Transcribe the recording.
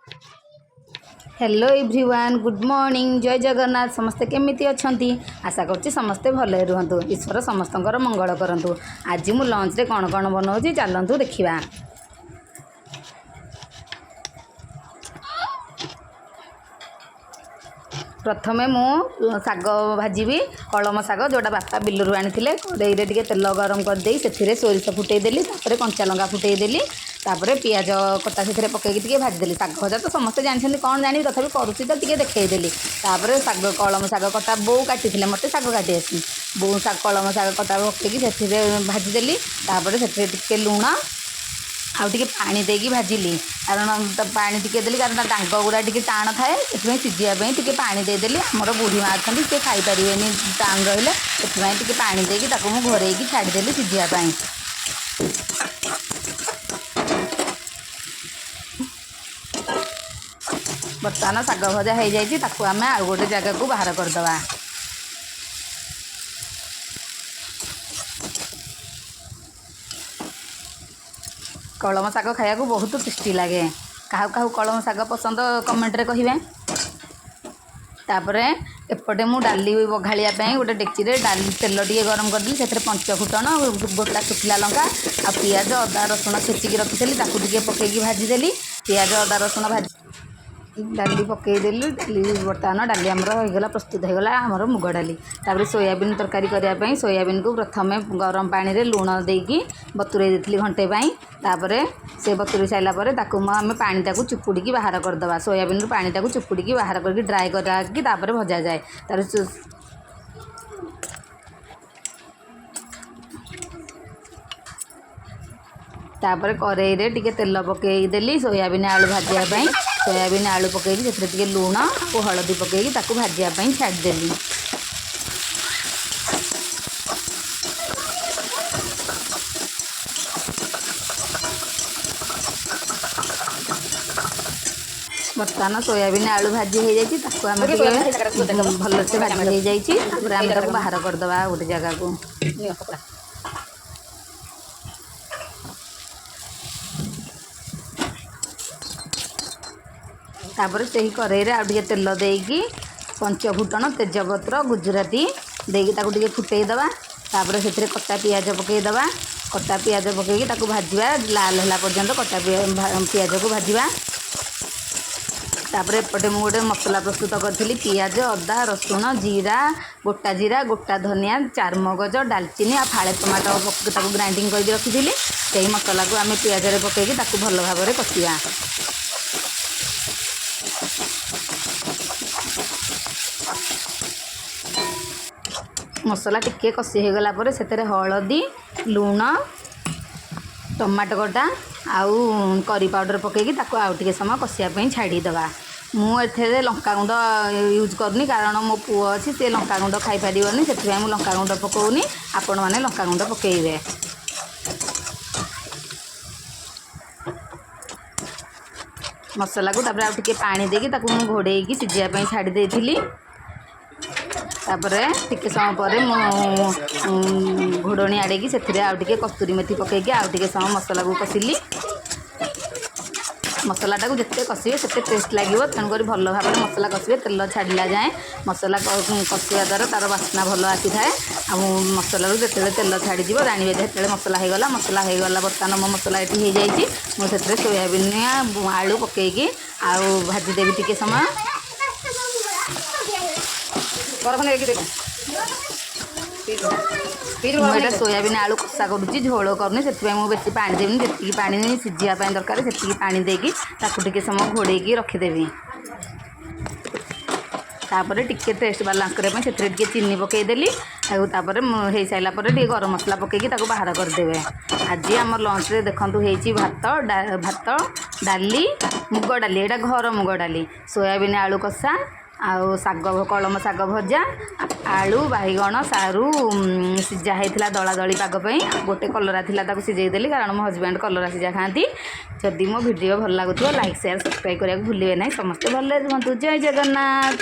Hello everyone, good morning, ଜୟ ଜଗନ୍ନାଥ। ସମସ୍ତେ କେମିତି ଅଛନ୍ତି? ଆଶା କରୁଛି ସମସ୍ତେ ଭଲରେ ରୁହନ୍ତୁ। ଈଶ୍ୱର ସମସ୍ତଙ୍କର ମଙ୍ଗଳ କରନ୍ତୁ। ଆଜି ମୁଁ ଲଞ୍ଚରେ କ'ଣ କ'ଣ ବନାଉଛି, ଚାଲନ୍ତୁ ଦେଖିବା। ପ୍ରଥମେ ମୁଁ ଶାଗ ଭାଜିବି, କଳମ ଶାଗ, ଯେଉଁଟା ବାପା ବିଲରୁ ଆଣିଥିଲେ। କଡ଼େଇରେ ଟିକେ ତେଲ ଗରମ କରିଦେଇ ସେଥିରେ ସୋରିଷ ଫୁଟେଇ ଦେଲି। ତାପରେ କଞ୍ଚା ଲଙ୍କା ଫୁଟେଇ ଦେଲି। ତାପରେ ପିଆଜ କଟା ସେଥିରେ ପକେଇକି ଟିକେ ଭାଜିଦେଲି। ଶାଗ ଭଜା ତ ସମସ୍ତେ ଜାଣିଛନ୍ତି, କ'ଣ ଜାଣିବି, ତଥାପି କରୁଛି ତ ଟିକେ ଦେଖେଇଦେଲି। ତାପରେ ଶାଗ, କଳମ ଶାଗ କଟା ବୋଉ କାଟିଥିଲେ, ମୋତେ ଶାଗ କାଟି ଆସିନି। ବୋଉ କଳମ ଶାଗ କଟା ପକେଇକି ସେଥିରେ ଭାଜିଦେଲି। ତାପରେ ସେଥିରେ ଟିକେ ଲୁଣ ଆଉ ଟିକେ ପାଣି ଦେଇକି ଭାଜିଲି। କାରଣ ପାଣି ଟିକେ ଦେଲି, କାରଣ ତା ଡାଙ୍ଗ ଗୁଡ଼ା ଟିକେ ଟାଣ ଥାଏ, ସେଥିପାଇଁ ସିଝିବା ପାଇଁ ଟିକେ ପାଣି ଦେଇଦେଲି। ଆମର ବୁଢ଼ୀ ମା ଅଛନ୍ତି, ସେ ଖାଇପାରିବେନି ଟାଣ ରହିଲେ। ସେଥିପାଇଁ ଟିକେ ପାଣି ଦେଇକି ତାକୁ ମୁଁ ଘୋଡ଼େଇକି ଛାଡ଼ିଦେଲି ସିଝିବା ପାଇଁ। ବର୍ତ୍ତମାନ ଶାଗ ଭଜା ହେଇଯାଇଛି, ତାକୁ ଆମେ ଆଉ ଗୋଟେ ଜାଗାକୁ ବାହାର କରିଦେବା। କଳମ ଶାଗ ଖାଇବାକୁ ବହୁତ ଟେଷ୍ଟି ଲାଗେ। କାହାକୁ କାହାକୁ କଳମ ଶାଗ ପସନ୍ଦ, କମେଣ୍ଟରେ କହିବେ। ତାପରେ ଏପଟେ ମୁଁ ଡାଲି ବଘାଳିବା ପାଇଁ ଗୋଟେ ଡେକ୍ଚିରେ ଡାଲି ତେଲ ଟିକେ ଗରମ କରିଦେଲି। ସେଥିରେ ପଞ୍ଚ ଫୁଟଣ, ଗୋଟା ଶୁଖିଲା ଲଙ୍କା ଆଉ ପିଆଜ, ଅଦା, ରସୁଣ ଛେଚିକି ରଖିଥିଲି, ତାକୁ ଟିକେ ପକେଇକି ଭାଜିଦେଲି। ପିଆଜ, ଅଦା, ରସୁଣ ଭାଜି ଡାଲି ପକେଇଦେଲି। ଡାଲି ବର୍ତ୍ତମାନ ଡାଲି ଆମର ହେଇଗଲା, ପ୍ରସ୍ତୁତ ହେଇଗଲା ଆମର ମୁଗ ଡାଲି। ତାପରେ ସୋୟାବିନ୍ ତରକାରୀ କରିବା ପାଇଁ ସୋୟାବିନ୍କୁ ପ୍ରଥମେ ଗରମ ପାଣିରେ ଲୁଣ ଦେଇକି ବତୁରେଇ ଦେଇଥିଲି ଘଣ୍ଟେ ପାଇଁ। ତାପରେ ସେ ବତୁରେଇ ସାରିଲା ପରେ ତାକୁ ମୁଁ ଆମେ ପାଣିଟାକୁ ଚୁପୁଡ଼ିକି ବାହାର କରିଦେବା। ସୋୟାବିନ୍ରୁ ପାଣିଟାକୁ ଚୁପୁଡ଼ିକି ବାହାର କରିକି ଡ୍ରାଏ କରାକି ତାପରେ ଭଜାଯାଏ। ତାପରେ ତାପରେ କରେଇରେ ଟିକେ ତେଲ ପକେଇଦେଲି ସୋୟାବିନ୍ ଆଳୁ ଭାଜିବା ପାଇଁ। ସୋୟାବିନ୍ ଆଳୁ ପକେଇକି ସେଥିରେ ଟିକେ ଲୁଣ ଆଉ ହଳଦୀ ପକେଇକି ତାକୁ ଭାଜିବା ପାଇଁ ଛାଡ଼ିଦେଲି। ବର୍ତ୍ତମାନ ସୋୟାବିନ୍ ଆଳୁ ଭାଜି ହେଇଯାଇଛି। ତାକୁ ଆମେ ଟିକେ ଭଲସେ ଭାଜି ହେଇଯାଇଛି। ତାପରେ ଆମେ ତାକୁ ବାହାର କରିଦେବା ଆଉ ଗୋଟେ ଜାଗାକୁ। ତାପରେ ସେହି କରେଇରେ ଆଉ ଟିକେ ତେଲ ଦେଇକି ପଞ୍ଚ ଫୁଟଣ, ତେଜପତ୍ର, ଗୁଜୁରାତି ଦେଇକି ତାକୁ ଟିକେ ଫୁଟେଇ ଦେବା। ତାପରେ ସେଥିରେ କଟା ପିଆଜ ପକେଇଦେବା। କଟା ପିଆଜ ପକେଇକି ତାକୁ ଭାଜିବା, ଲାଲ ହେଲା ପର୍ଯ୍ୟନ୍ତ କଟା ପିଆଜକୁ ଭାଜିବା। ତାପରେ ଏପଟେ ମୁଁ ଗୋଟେ ମସଲା ପ୍ରସ୍ତୁତ କରିଥିଲି। ପିଆଜ, ଅଦା, ରସୁଣ, ଜିରା, ଗୋଟା ଜିରା, ଗୋଟା ଧନିଆ, ଚାରମଗଜ, ଡାଲଚିନି ଆଉ ଫାଳେ ଟମାଟୋ, ତାକୁ ଗ୍ରାଇଣ୍ଡିଙ୍ଗ କରିକି ରଖିଥିଲି। ସେଇ ମସଲାକୁ ଆମେ ପିଆଜରେ ପକେଇକି ତାକୁ ଭଲ ଭାବରେ କଷିବା। ମସଲା ଟିକେ କଷି ହେଇଗଲା ପରେ ସେଥିରେ ହଳଦୀ, ଲୁଣ, ଟମାଟୋ କଟା ଆଉ କରି ପାଉଡ଼ର ପକେଇକି ତାକୁ ଆଉ ଟିକେ ସମୟ କଷିବା ପାଇଁ ଛାଡ଼ିଦେବା। ମୁଁ ଏଥିରେ ଲଙ୍କାଗୁଣ୍ଡ ୟୁଜ୍ କରୁନି, କାରଣ ମୋ ପୁଅ ଅଛି, ସେ ଲଙ୍କାଗୁଣ୍ଡ ଖାଇପାରିବନି। ସେଥିପାଇଁ ମୁଁ ଲଙ୍କାଗୁଣ୍ଡ ପକାଉନି। ଆପଣମାନେ ଲଙ୍କାଗୁଣ୍ଡ ପକାଇବେ। ମସଲାକୁ ତାପରେ ଆଉ ଟିକେ ପାଣି ଦେଇକି ତାକୁ ମୁଁ ଘୋଡ଼େଇକି ସିଝିବା ପାଇଁ ଛାଡ଼ି ଦେଇଥିଲି। ତାପରେ ଟିକେ ସମୟ ପରେ ମୁଁ ଘୋଡ଼ଣୀ ଆଡ଼େଇକି ସେଥିରେ ଆଉ ଟିକେ କସ୍ତୁରୀ ମେଥି ପକେଇକି ଆଉ ଟିକେ ସମୟ ମସଲାକୁ କଷିଲି। ମସଲାଟାକୁ ଯେତେ କଷିବେ, ସେତେ ଟେଷ୍ଟ ଲାଗିବ। ତେଣୁକରି ଭଲ ଭାବରେ ମସଲା କଷିବେ ତେଲ ଛାଡ଼ିଲା ଯାଏଁ। ମସଲା କଷିବା ଦ୍ୱାରା ତା'ର ବାସ୍ନା ଭଲ ଆସିଥାଏ। ଆଉ ମସଲାରୁ ଯେତେବେଳେ ତେଲ ଛାଡ଼ିଯିବ, ଜାଣିବେ ଯେ ସେତେବେଳେ ମସଲା ହେଇଗଲା। ମସଲା ହେଇଗଲା। ବର୍ତ୍ତମାନ ମୋ ମସଲା ଏଠି ହେଇଯାଇଛି। ମୁଁ ସେଥିରେ ସୋୟାବିନ୍ ଆଳୁ ପକେଇକି ଆଉ ଭାଜିଦେବି ଟିକେ ସମୟ। ବରଫ ନେଇକି ଦେଖ। ମୁଁ ଏଇଟା ସୋୟାବିନ୍ ଆଳୁ କଷା କରୁଛି, ଝୋଳ କରୁନି। ସେଥିପାଇଁ ମୁଁ ବେଶୀ ପାଣି ଦେବିନି। ଯେତିକି ପାଣି ସିଝିବା ପାଇଁ ଦରକାର, ସେତିକି ପାଣି ଦେଇକି ତାକୁ ଟିକେ ସମୟ ଘୋଡ଼େଇକି ରଖିଦେବି। ତାପରେ ଟିକେ ଟେଷ୍ଟ ବାଲାନ୍ସ କରିବା ପାଇଁ ସେଥିରେ ଟିକେ ଚିନି ପକାଇଦେଲି। ଆଉ ତାପରେ ମୁଁ ହେଇସାରିଲା ପରେ ଟିକେ ଗରମ ମସଲା ପକାଇକି ତାକୁ ବାହାର କରିଦେବେ। ଆଜି ଆମ ଲଞ୍ଚରେ ଦେଖନ୍ତୁ ହେଇଛି ଭାତ, ଡାଲି, ମୁଗ ଡାଲି, ଏଇଟା ଘର ମୁଗ ଡାଲି, ସୋୟାବିନ୍ ଆଳୁ କଷା ଆଉ ଶାଗ, କଳମ ଶାଗ ଭଜା, ଆଳୁ, ବାଇଗଣ, ସାରୁ ସିଝା ହେଇଥିଲା ଦଳା ଦଳି ପାଗ ପାଇଁ। ଗୋଟେ କଲରା ଥିଲା, ତାକୁ ସିଝେଇ ଦେଲି, କାରଣ ମୋ ହଜବେଣ୍ଡ କଲରା ସିଝା ଖାଆନ୍ତି। ଯଦି ମୋ ଭିଡ଼ିଓ ଭଲ ଲାଗୁଥିବ, ଲାଇକ୍, ସେୟାର, ସବସ୍କ୍ରାଇବ୍ କରିବାକୁ ଭୁଲିବେ ନାହିଁ। ସମସ୍ତେ ଭଲରେ ରୁହନ୍ତୁ। ଜୟ ଜଗନ୍ନାଥ।